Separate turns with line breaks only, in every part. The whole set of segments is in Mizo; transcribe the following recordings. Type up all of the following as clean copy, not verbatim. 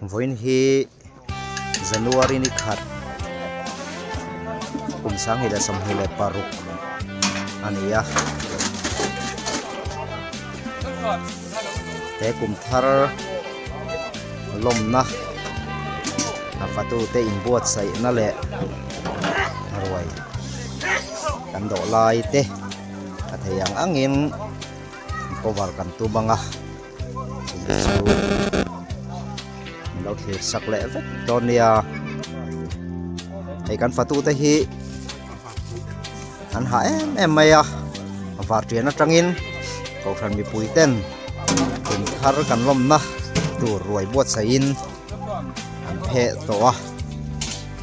Vawiin hi January ni khat kum 2026 a ni a he kum thar lawmna a fatute inbuatsaihna leh ruai kan dawh lai te a thei ang angin cover kan tum ang a. Chumi chu min lo thlir sak leh vek dawn nia hei kan fatu te hi an hah em em mai a vartian atangin kohhran mipui ten kum thar kan lawmna tur ruai buatsaihin an pheh tawh a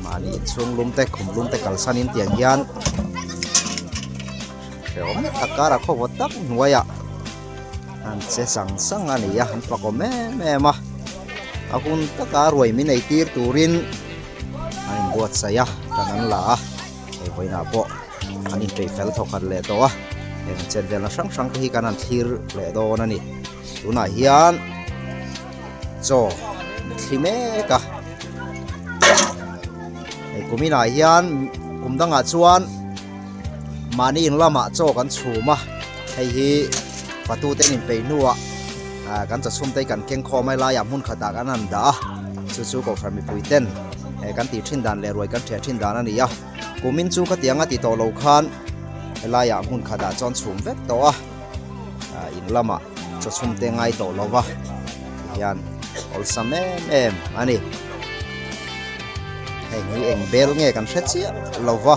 mahni inchhung lum te khum lum te kalsanin tiang hian hrehawm tak karah khawvawt tak hnuaiah. An che sang sang a ni a, an fakawm em em a, a hun taka ruai min ei tir turin an inbuatsaih a, tan an la a, hei vawiinah pawh an inṭei fel thawkhat leh tawh a, heng chet velna hrang hrang te hi kan han thlir leh dawn a ni, tunah hian chaw an thli mek a, hei kuminah hian kum dangah chuan mahni in lamah chaw kan chhum a. Hei hi fatute an inpeih hnuah kan chawchhum te hi kan keng khawm a helaiah hmun khatah kan han dah a chu chu kohhran mipui ten kan tih thin dan leh ruai kan ṭhiah thin dan a ni a kumin chu khatiang a ti tawh lo khan helaiah hmun khatah chuan chhum vek tawh a in lamah chawchhum te ngai tawh lo va tihian awlsam em em a ni heng hi eng bel nge kan hre chiah lo va.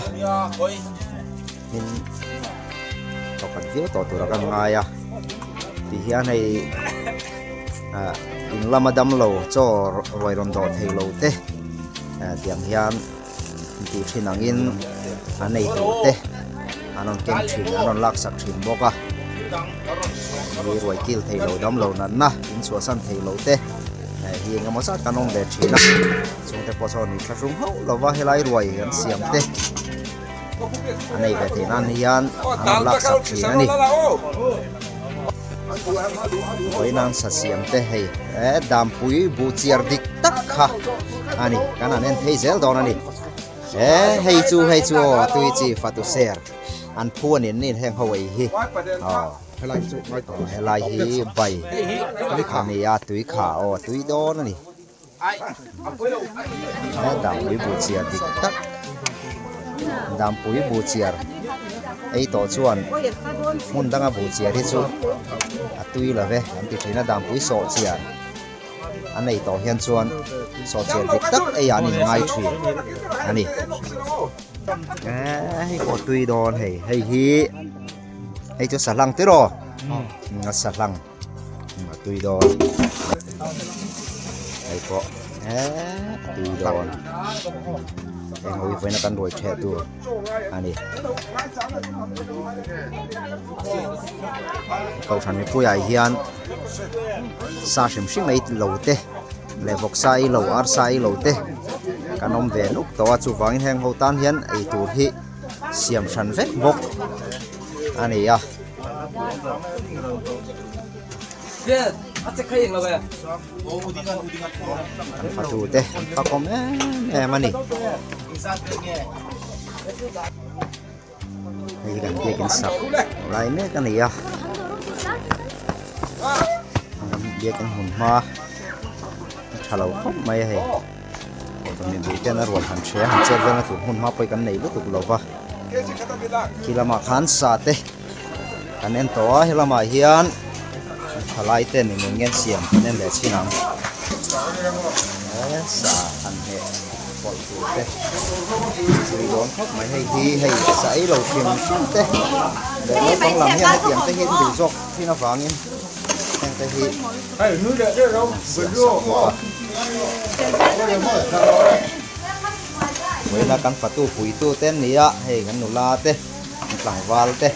In pakhat viau tawh tura kan ngai a ti hian hei ah in lama damlo chaw ruai rawn dawh thei lo te ah tiang hian an tih thin angin an ei tur te an rawn keng thin an rawn lak sak thin bawk a mi ruai kil thei lo damlo natna in chhuahsan thei lo te eh hi engemaw zat kan awm ve thin a chungte pawh sawn inthlahrung hauh lova helai ruai an siam te. A nei ve theih nan hian an rawn lak sak thin a ni. Vawiin sa siam te hei eh dampui buh chiar dik tak kha a ni kan han en phei zel dawn a ni. Eh hei chu hei chu aw tui chi fatu ser an phu a ni an heng ho ei hi aw helai hi bai a ni a tui kha aw tui dawn a ni. He Dampui buhchiar dik tak Dampui buhchiar ei tawh chuan hmun danga buhchiar hi chu a tui lo ve an ti thin a Dampui sawhchiar an ei tawh hian chuan sawhchiar dik tak ei ah an inngai thin a ni. Hei pawh tui dawn hei hei hi hei chu sahlang tiraw a sahlang. A tui dawn hei pawh eee a tui dawn heng ho hi vawiin a kan ruai theh tur a ni kohhran mipuiah hian sa hrim hrim ei lo te leh vawksa ei lo arsa ei lo te kan awm ve nuk tawh a chuvangin heng ho tan hian ei tur hi siam hran vek bawk a ni a. An fatu te an fakawm em em a ni. Hei kan biakin sak lai mek a ni a. Biakin hmun hma a tha lo khawp mai a hei. Mipui ten a rual han hria han chet velna tur hmun hma pawh hi kan nei lutuk lo va. Khi lamah khan sa te kan en tawh a helamah hian thalai ten eng eng nge an siam kan en leh chin ang he sa han hmeh pawlh tur te tui dawn khawp mai hei hi hei sa ei lo hrim hrim te leh naupang lam hian hetiang te hi an duh zawk thin avangin heng te hi an siam sak bawk a. Vawiina kan fatu puitu te an ni a, hei kan nula te, kan tlangval te,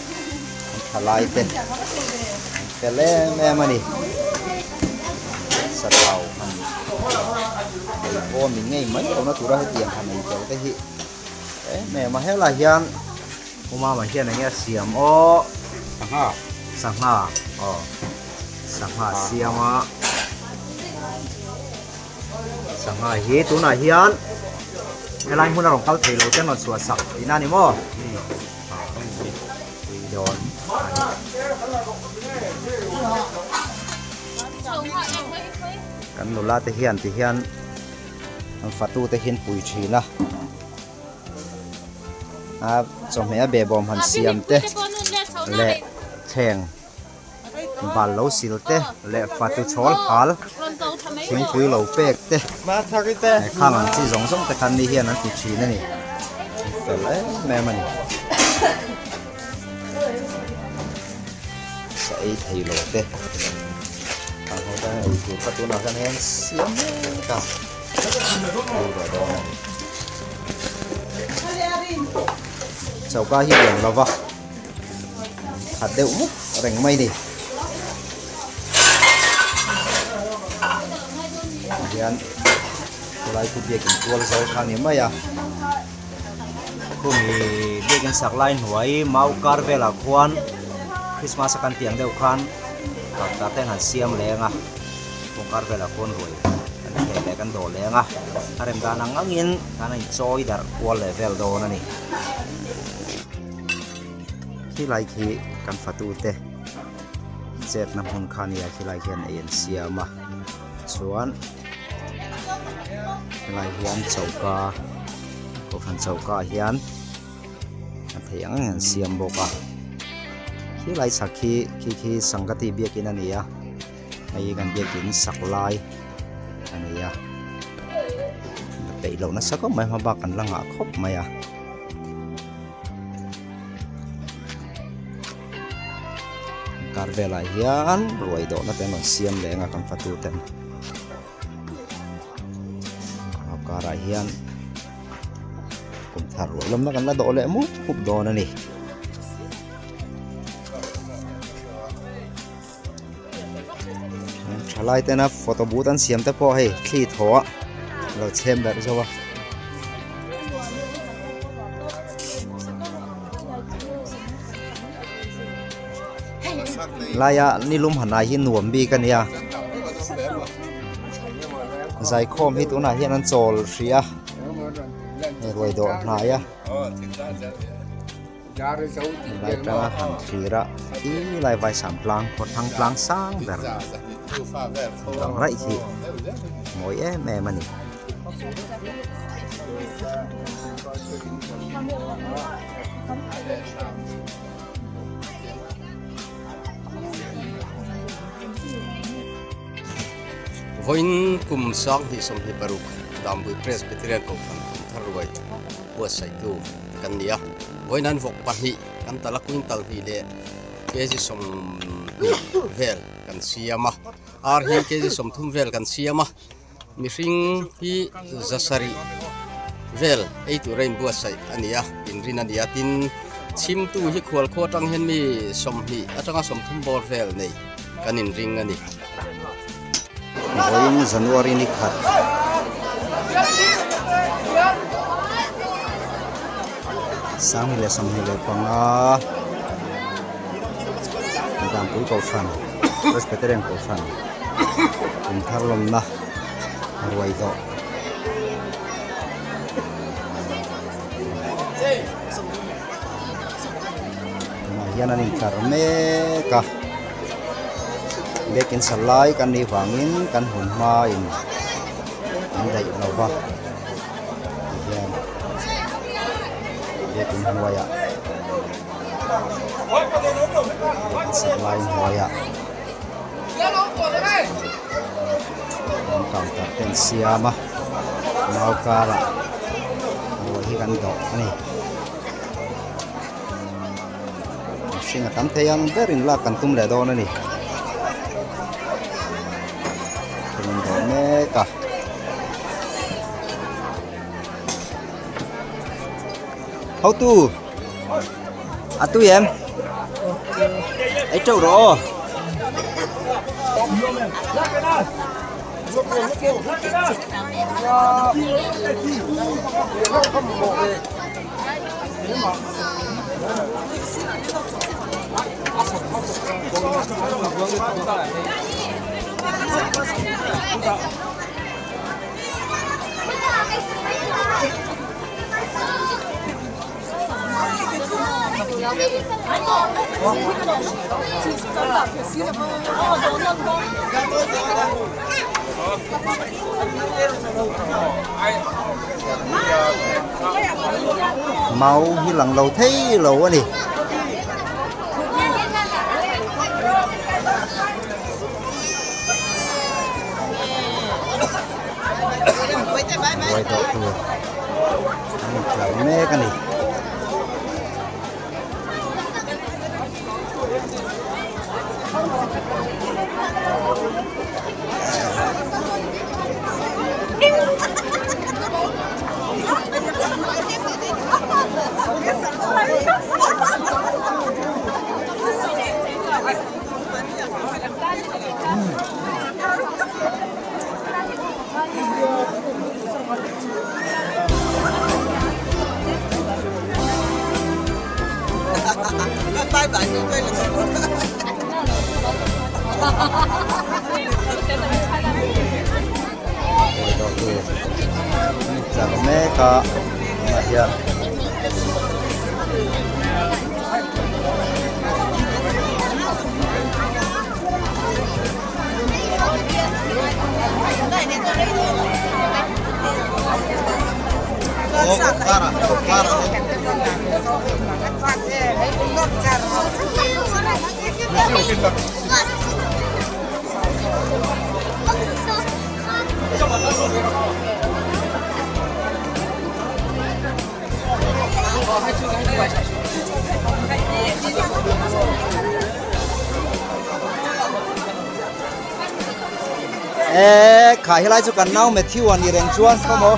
kan thalai te an fel em em a ni. Sathau han ei pawh min ngei mai lohna tura hetiang han ei tel te hi em em a. Helai hian U Mama hian enge a siam aw? Sangha. Sangha aw. Sangha a siam a. Sangha hi tunah hian helai hmun a rawn kal thei lo ten rawn chhuah sak tihna a ni maw? Pui dawn a ni. Kan nula te hian ti hian an fatu te hian pui thin a. A chawhmeh a behbawm han siam te leh thleng bal lo sil te leh fatu chhawl hal thingpui lo pek te khang ang chi zawng zawng te khan mi hian an ti thin a ni fel em em a ni sa ei thei lo te ang ho tan ei tur kha tunah khan hian siam mek a ei leh dawn a ni choka hi lian lova. Khat deuh mup reng mai ni. Hian khulai khu biakin tual zo kha ni mai a. Khumi biakin sak lai hnuai mau kar velah khuan Christmas a kan tiang deuh khan kawngka te an han siam leng a. Kawngkar velah khuan ruai kan theh leh kan dawh leng a. A rem dan ang angin khan a inchawi darh kual leh vel dawn a ni. Khilai khi kan fatute chetna hmun kha nia khilai hian ei an siam a chuan helai hian choka kohhran choka ah hian a theih ang ang an siam bawk a khilai chhak khi khi khi sangati biakin a ni a hei hi kan biakin sak lai a ni a peih loh nasa khawp mai hma bak kan la ngah khawp mai a. Kar velah hian ruai dawhna te an rawn siam leh ang a kan fatu ten a karah hian kum thar ruai lawmna kan la dawh leh mup mup dawn a ni. Thalai tena photo booth an siam te pawh hei thli thaw a lo chhem berh zo a. Laia nilum hanai hi nuam bik a nia zaikhawm hi tunah hian an chawl hrih a hei ruai dawh hnai a. Helai tanga han thlir a khi lai vaisam tlang khawthlang tlang sang ber ang raih hi mawi em em a ni.
Vawiin kum 2026 Dambui Presbyterian Kohhran Kumthar Ruai buatsaihtu kan ni a, vawiin an vawk pahnih kan tal a quintal hnih leh kg 20 vel kan siam a, ar hi kg 30 vel kan siam a, mihring hi zasarih vel ei tur a inbuatsaih a ni a, inrin a ni a, tin chhimtu hi khualkhua atang hian mi 20 atanga 30 bawr vel nei kan inring a ni.
Vawiin January ni khat 2025 Dampui Kohhran Presbyterian Kohhran Kumthar lawmna ruai dawh tunah hian an intlar mek a. Biakin sa lai kan nih vangin kan hun hmain an daih lo va tihian biakin hnuaiah biakin sa lai hnuaiah an counter te an siam a mau karah ruah hi kan dawh a ni. Mihring a tam thei ang berin lak kan tum leh dawn a ni. Kan indawh mek a. Hotu! A tui em? Ei teuh rawh aw. Mau hi lang lo thei lo a ni. Ruai dawh tur an intlar mek a ni. Tlar mek a tunah hian Eee khai helai chu kan nau Matthew a ni reng chuan khaw maw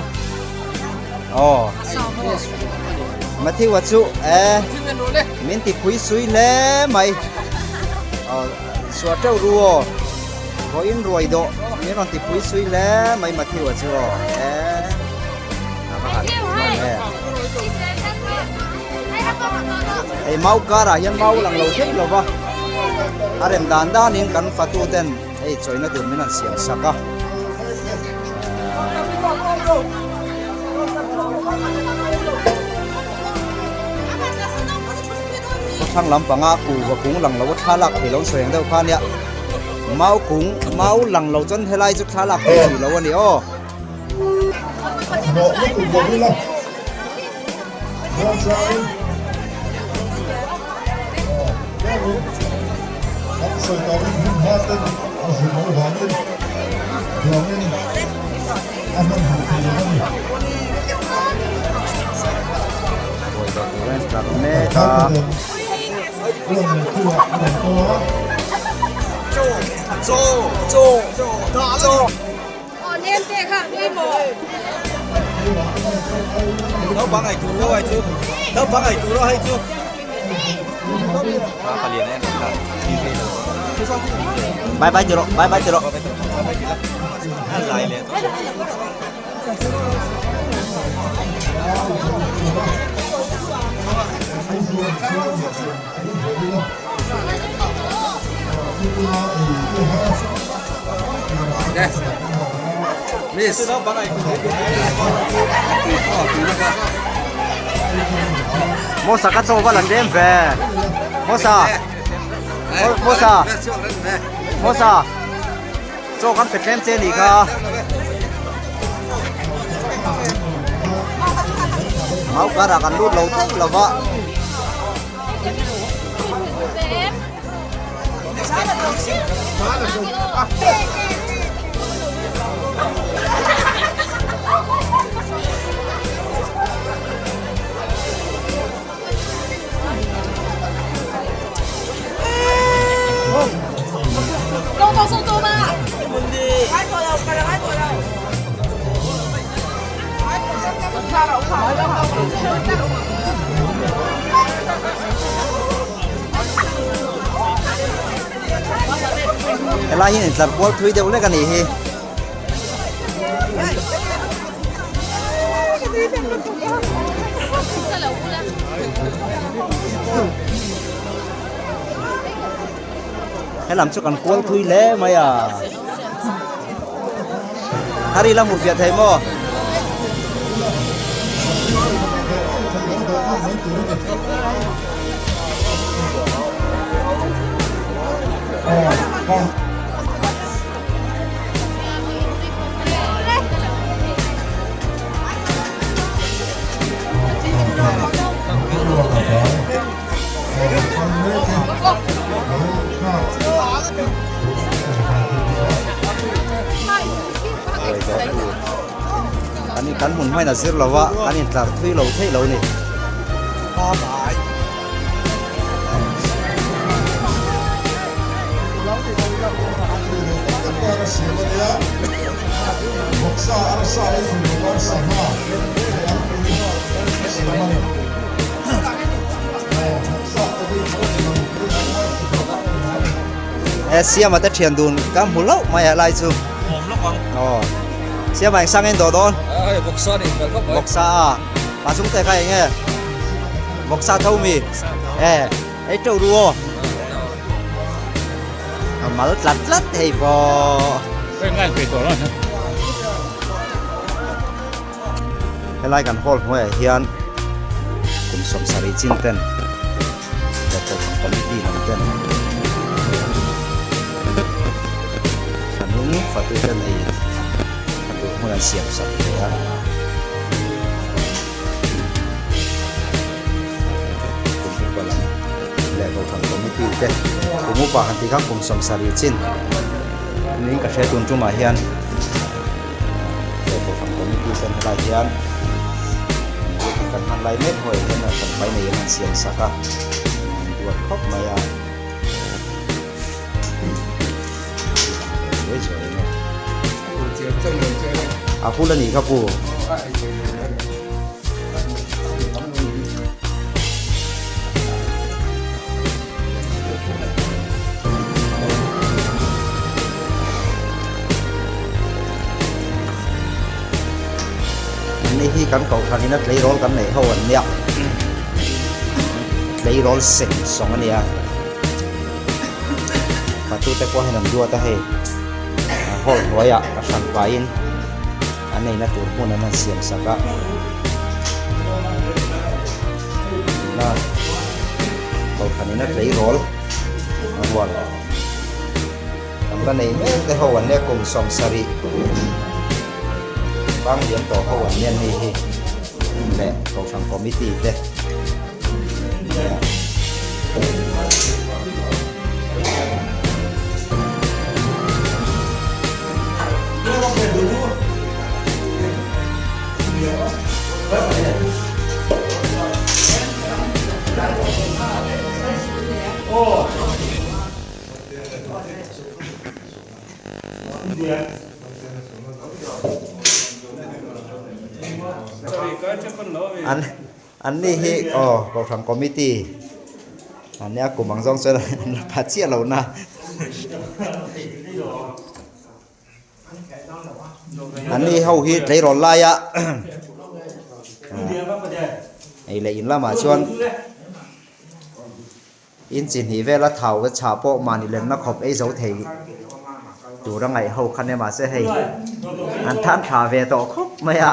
aw Matthew a chu ee min ti phui sui hle mai aw suah teuh ru aw vawiin ruai dawh min rawn ti phui sui hle mai Matthew a chu aw ee a va han hman em hei mau karah hian mau lang lo thei lo va a rem dan danin kan fatu ten hei chawina tur min han siam sak a thlang lampanga kuhva kung lang lo a thla lak thei lo an sawi ang deuh kha ania mau kung mau lang lo chuan helai chu thla lak thei a ni lo a ni aw. Mek a. Bye bye ti rawh bye bye ti rawh. Mosa ka chaw va lan rem ve Mosa Mosa Mosa Chaw kan pe tlem che nih kha. Mau karah kan lut lo thei lo va. Helai hian intlar kual thui deuh lek a nih hi. Helam chu kan kual thui hle mai a. Hari la hmuh fiah thei maw? Kan kan hmun hmain a zir lo a kan intlar thui lo theih lo a ni. E siama te thian dun ka hmu loh mai a lai chu aw siama eng sang in dawh dawn vawksa a pa chung te kha eng nge vawksa tho mi e ei teuh ru aw a mal tlat tlat hei pawh Helai kan hall hnuaiah hian kum 70 chin ten leh kohhran committee lam ten thanin fatu ten ei a tur hmun an siam sak ve a. Kum upa lam leh kohhran committee te kum upa han tih khan kum 70 chin niin ka hria tun tumah hian. He kohhran committee ten helai hian biakin kan hman lai mek hawi hian kan hmai nei an han siam sak a an duat khawp mai a a hul a nih kha pu. Ni hi kan kohhran in a tleirawl kan neih ho an nia tleirawl seng sawng a nia patute pawh hian an duat a hei hall hnuaiah a hran pahin an neihna tur hmun an han siam sak a tuna kohhran in a tleirawl a rual. Kan la nei mek te ho an nia kum 70 bang liam tawh ho an nia ni hi leh kohhran committee te nia. An an ni hi aw kohhran committee an nia kum ang zawng chuan an la pha chiah lo na. An ni ho hi tleirawl laia ei leh in lamah chuan. In chi hnih vela thau ka chhah pawh mahni lenna khawp ei zo thei tur a ngaih ho kha nia mahse hei an than tha ve tawh khawp mai a.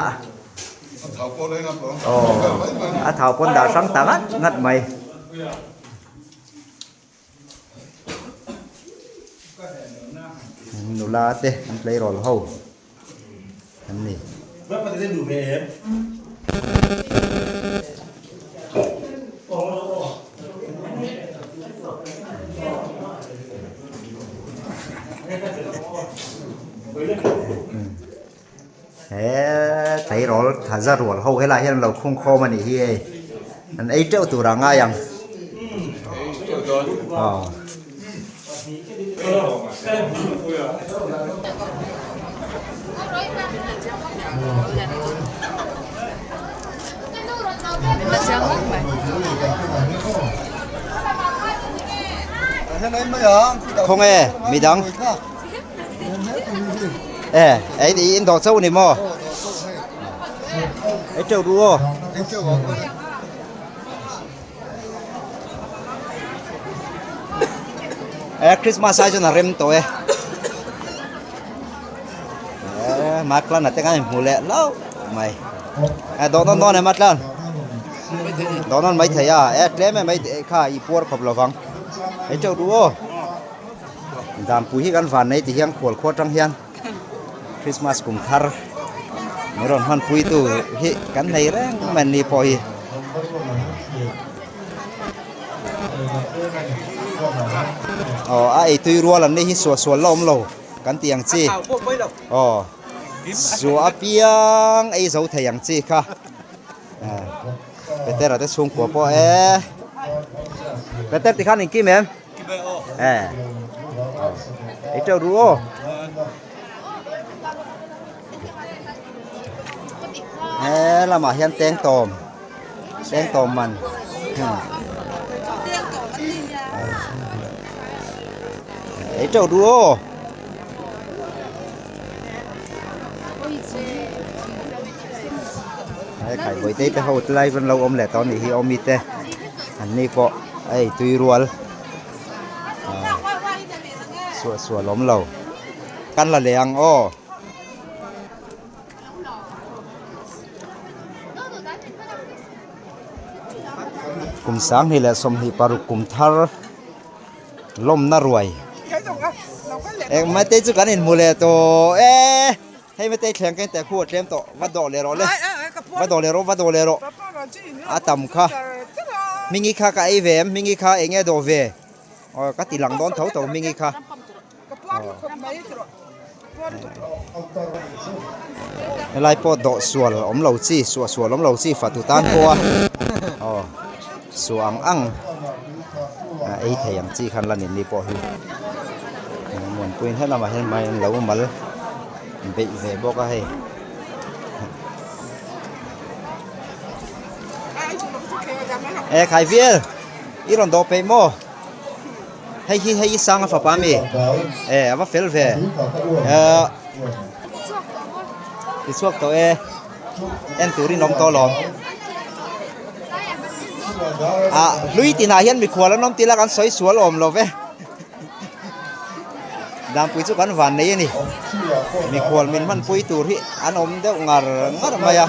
Aw a thau pawn dah hrang ta ngat ngat mai. Nula te an tleirawl ho. an ni. He tleirawl thaza rual ho helai hian an lo khung khawm a nih hi hei an ei teuh tur ah ngai ang aw. Khaw nge midang e ei i in dawh chauh a ni maw ei teuh ru aw. E Christmas ai chuan a rem tawh e e Matlan a te khan hmu leh hlauh mai e dawh nawn dawn e Matlan dawh nawn mai thei a e tlem em mai kha i puar khawp lovang ei teuh duh aw. Danpui hi kan van nei ti hian khual khua atang hian Christmas kum thar min rawn hmanpui tu hi kan nei reng mai an ni pawh hi. Aw a eitui rual an ni hi suah sual la awm lo kan tih ang chi aw suah apiang ei zo thei ang chi kha. Petera te chhungkua pawh e Peter tikhan in kim em e ei teuh ru aw he lamah hian teng tawm teng tawm man ei teuh ru aw. He khaihbawi te te ho tlai an lo awm leh tawh a nih hi awmi te an ni pawh a ei tui rual suah suah lawm lo kan la leh ang aw. Kum 20 leh 26 kum thar. Lawmna ruai. Eng mate chu kan inhmu leh tawh e. Hei mate thleng ka inteh khu a tlem tawh. Va dawh leh rawh le. Va dawh leh rawh, va dawh leh rawh. A tam kha. Hmingi kha ka ei ve em? Hmingi kha eng nge dawh ve? Aw ka ti lang dawn tho tho Hmingi kha. Helai pawh dawh sual awm lo chi, suah sual awm lo chi fatu tan pawh a aw suah ang ang a ei thei ang chi khan la ni ni pawh hi Muanpuiin helamah hian mai an lo mal beih ve bawk a hei. E khai vial i rawn dawh peih maw? Hei hi hei i sang a fapa ami? E a va fel ve. Eh ti chhuak tawh e. En turin awm tawh lawm. Ah hlui tinah hian mikhual an awm tila kan sawi sual awm lo ve. Danpui chu kan van nei a ni. Mikhual min hmanpui tur hi an awm deuh ngar ngar mai a.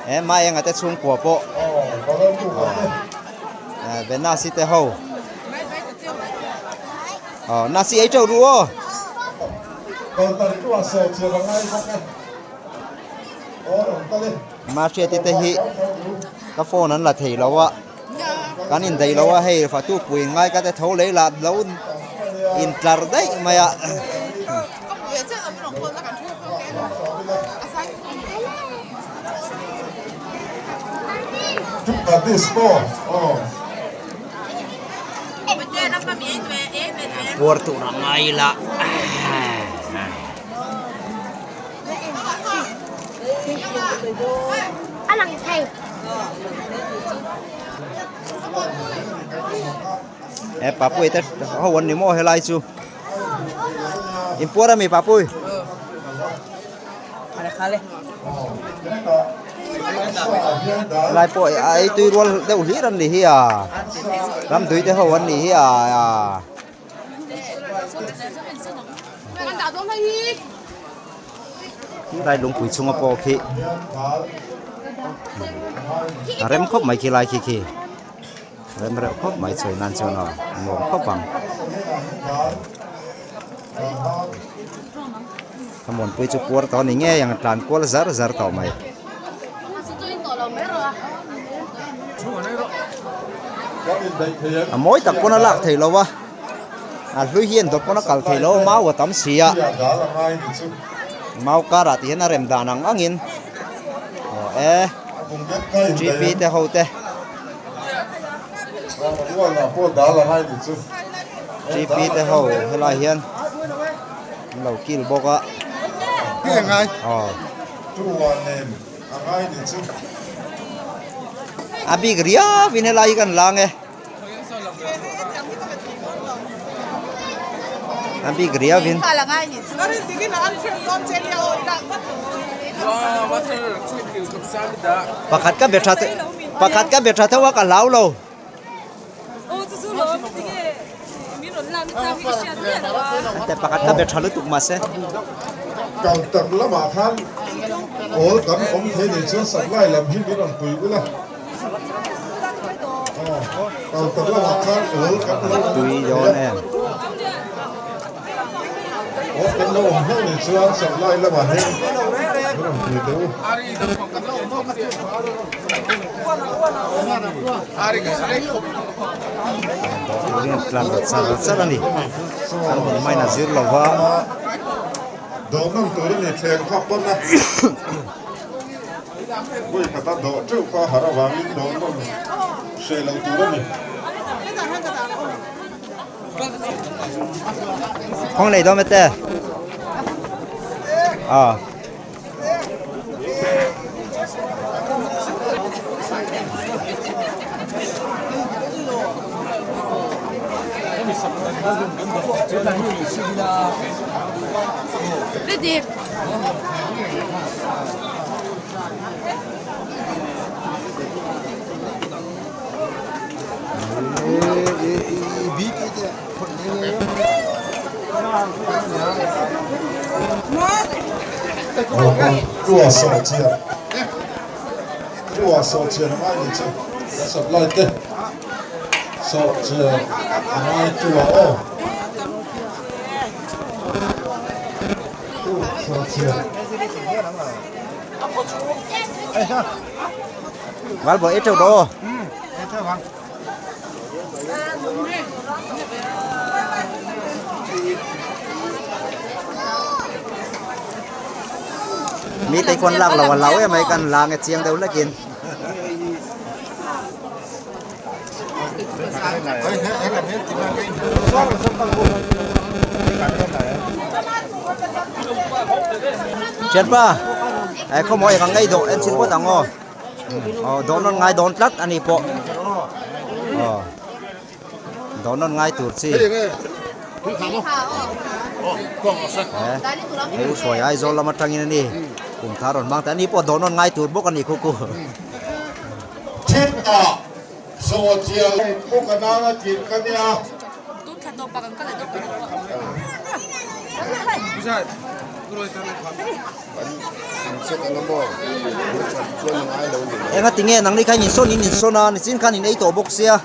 He Maenga te chhungkua pawh Benasi te ho aw nasi ei teuh ru aw Mahriati te hi ka phone an la thei lo a kan indaih lo a hei fatu pui ngai ka te tho lei lah lo intlar daih mai a. Puar tur a ngai la. He Papui te ho an ni maw helai chu. In puar ami Papui? Helai pawh a ei tui rual deuh hlir an ni hi a. Ramdui te ho an ni hi a. Lai lungpui chunga pawh khi a rem khawp mai khi lai khi khi rem reuh khawp mai chhui nan chuan aw nuam khawp ang ka muanpui chu puar tawh a ni ngei ang a tlan kual zar zar tawh mai. A mawi tak pawn a lak theih lo a a hlui hian dawt pawn a kal theih lo a mau a tam si a mau karah tih hian a rem dan ang angin aw e gp te ho te gp te ho helai hian an lo kil bawk a aw. A bik riau in helai hi kan lang e. A bik riau in. Pakhat ka be tha pakhat ka be tha tho a ka hlau lo. Ante pakhat ka be tha lutuk mahse.
Counter lamah khan awl kan awm thei nei chuan supply lam hi min rawn pui ula. Counter lamah khan awl kan lo awm
Tui dawn em.
Awl kan lo awm hlauh nih chuan supply lamah hian min rawn pui teh u.
Turin tlan char char a ni. An hun hmain a zir lova.
Dawhnawn turin i thleng kha pawn a. Vawi khata dawh teuh kha har avangin dawhnawn hreh loh tur a ni.
Kawng nei dawn mete. Ah.
Tua sawh chian Tua sawh chian a ngai ni chu kan supply te sawh chian a ngai tua aw Tu sawh chian.
Val bo e teuh do. Mi te khuan lak lo a hlau em mai kan lang e chiang deuh lekin. Thianpa eh khawmawi ka ngei dawh en chin phawt ang aw. Aw dawh nawn ngai dawn tlat a ni pawh aw dawh nawn ngai tur chi eh hei u hruai Aizawl lam atangin a ni kum thar rawn hmang ta a ni pawh dawh nawn ngai tur bawk a ni khuku.
Thil ah sawhchial pawh ka nana tih ka nia.
Enga tinge nang ni kha in insawn in insawn a nichin khan in ei tawh bawk sia.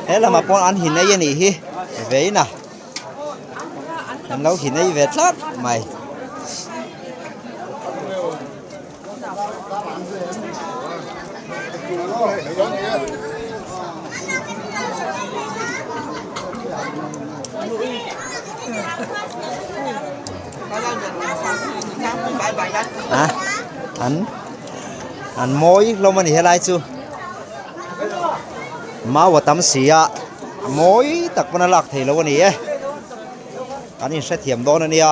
He lamah pawh an hin ei a nih hi vein a an lo hin ei ve tlat mai. A an an mawi hlawm a ni helai chu mau a tam si a mawi tak pawn a lak theih loh a ni e kan inhrethiam dawn a nia.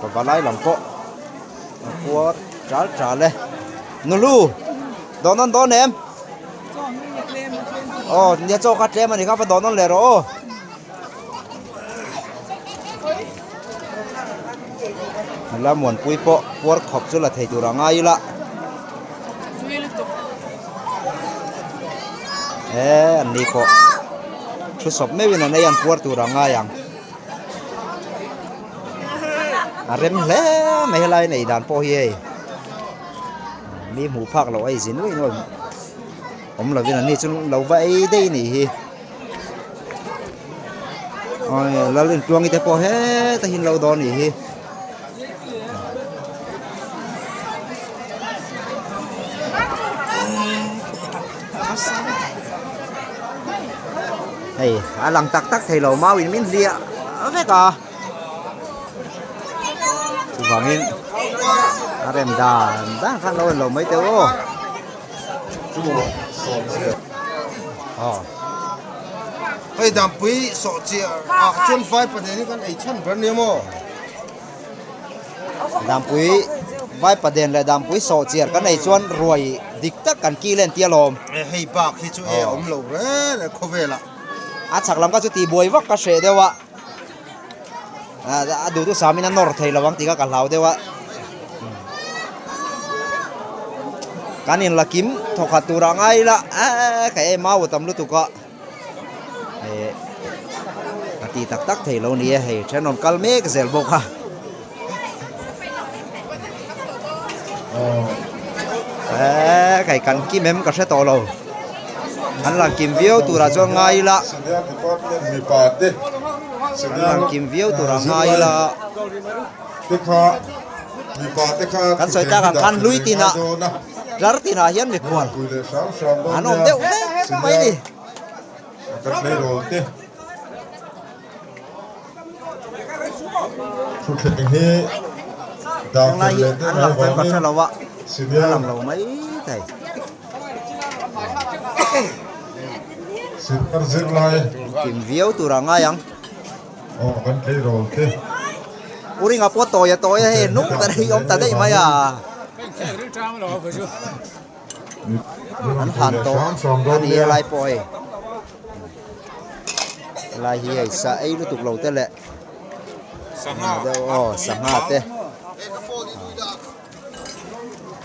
Pavalai lam pawh a puar chal chal e nulu dawn nawn dawn em aw nia chaw kha tlem a ni kha va dawn nawn leh rawh aw. Nula muanpui pawh puar khawp chu la thei tur a ngai ila he an ni pawh thu sawp meuhin an ei an puar tur a ngai ang. A rem hle mai helai nei dan pawh hi hei mi hmuh phak loh a inzi nuai nuai awm lovin an ni chu lo va ei daih a nih hi aw lal intluangi te pawh heta hi an lo dawn a nih hi. Hei a lang tak tak thei lo mau in min hliah vek a chuvangin a rem dan dan khan lo en lo mai teh aw aw
Hei dampui sawh chiah ah chuan vai pahnih hi kan ei chhan ber nia maw.
Dampui vai paden leh dampui sawh chiar kan ei chuan ruai dik tak kan kil en tia lawm.
E hei bak hi chu e awm lo reng reng khawvelah.
A chhak lam kha chu tih buai vak ka hreh deuh a, a duh chu samin a nawr thei lo ang tih kha ka hlau deuh a. Kan inla kim thawkhat turah ngai ila e ka em mau a tam lutuk a. ti tak tak thei lo ni e hei then rawn kal mek zel bawk a. Eee kai kan kim em ka hre tawh lo an lang kim viau turah chuan ngai ila an lang kim viau turah ngai ila kan sawi tak ang khan hlui tinah tlar tinah hian mikhual an awm deuh vek mai ni. Henglai hi an lang pawn ka hre lo a, a lang lo mai thei. Kim viau tur a ngai ang. U Ringa pawh tawi a tawi a hei nung ta daih awm ta daih mai a. An han tawh a ni helai pawh hei. Helai hi hei sa ei lutuk lo te leh deuh aw sangha te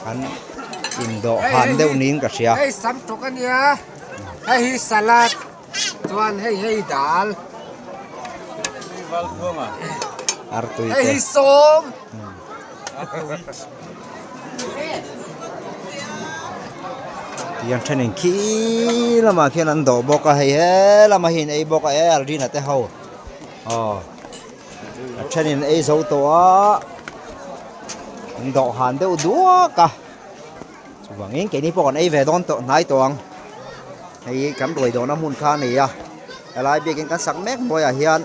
an indawh han deuh niin ka hria.
Hei sam tuk a nia hei hi salad chuan hei hei dal
Artui te.
Hei hi sawm.
Tiang thenin khi lamah khian an dawh bawk a hei he lamah hian ei bawk a e Aldrina te ho aw a thenin ei zo tawh a an dawh han deuh duak a chuvangin keini pawh kan ei ve dawn tawh hnai tawh ang hei kan ruai dawhna hmun kha a ni a helai biakin kan sak mek hnuaiah hian.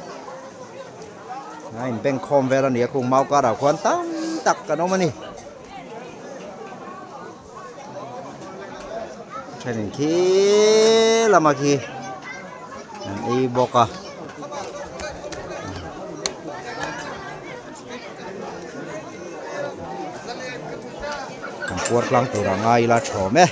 A inbeng khawm vel a ni a kung mau karah khuan tam tak kan awm a ni. Thenin khi lama khi an ei bawk a. Kan puar tlang tur a ngai ila thawm e.